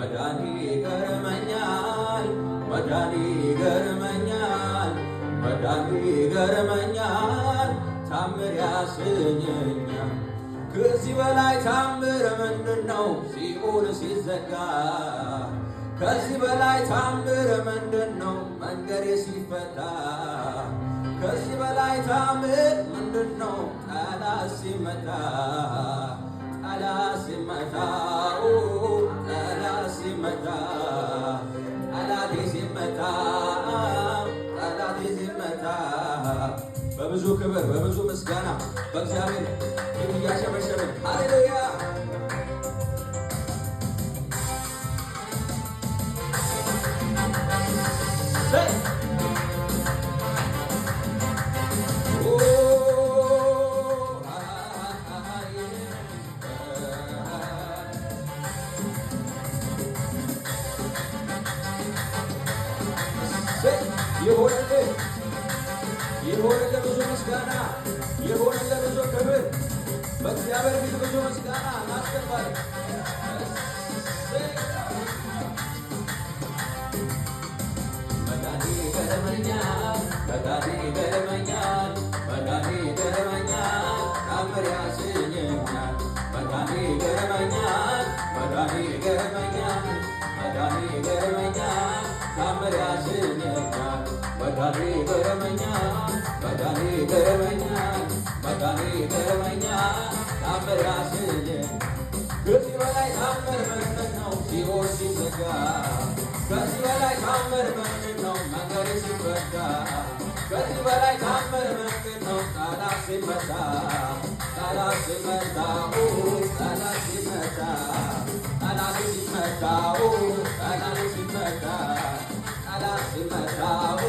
መዳኔ ይገርመኛል፣ መዳኔ ይገርመኛል፣ መዳኔ ይገርመኛል፣ ታምር ያሰኘኛል። ከዚህ በላይ ታምር ምንድን ነው? ሲኦል ሲዘጋ። ከዚህ በላይ ታምር ምንድን ነው? መንገዴ ሲፈታ። ከዚህ በላይ ታምር ምንድን ነው? ጠላት ሲመታ፣ ጠላት ሲመታ፣ ኦ፣ ጠላት ሲመታ፣ ጠላቴ ሲመታ፣ ጠላቴ ሲመታ። በብዙ ክብር፣ በብዙ ምስጋና በእግዚአብሔር ፊት እያሸበሸብን፣ ሃሌሉያ! Hey! ኦ፣ ይሁንልህ፣ ይሁንልህ ብዙ ምስጋና፣ ይሁንልህ ብዙ ክብር። በእግዚአብሔር ፊት ብዙ ምስጋና እናስገባለን። እሰይ! መዳኔ ይገርመኛል፣ መዳኔ ይገርመኛል፣ መዳኔ ይገርመኛል፣ ታምር ያሰኘኛል። መዳኔ ይገርመኛል፣ መዳኔ ይገርመኛል፣ መዳኔ ይገርመኛል፣ ታምር ያሰኘኛል። መዳኔ ይገርመኛል፣ መዳኔ ይገርመኛል፣ መዳኔ ይገርመኛል፣ ታምር ያሰኘኛል። ከዚህ በላይ ታምር ምንድን ነው? ሲኦል ሲዘጋ። ከዚህ በላይ ታምር ምንድን ነው? መንገድ ሲፈታ። ከዚህ በላይ ታምር ምንድን ነው? ጠላት ሲመታ፣ ጠላት ሲመታ፣ ኦ፣ ጠላት ሲመታ፣ ጠላት ሲመታ፣ ኦ፣ ጠላት ሲመታ፣ ጠላት ሲመታ፣ ኦ።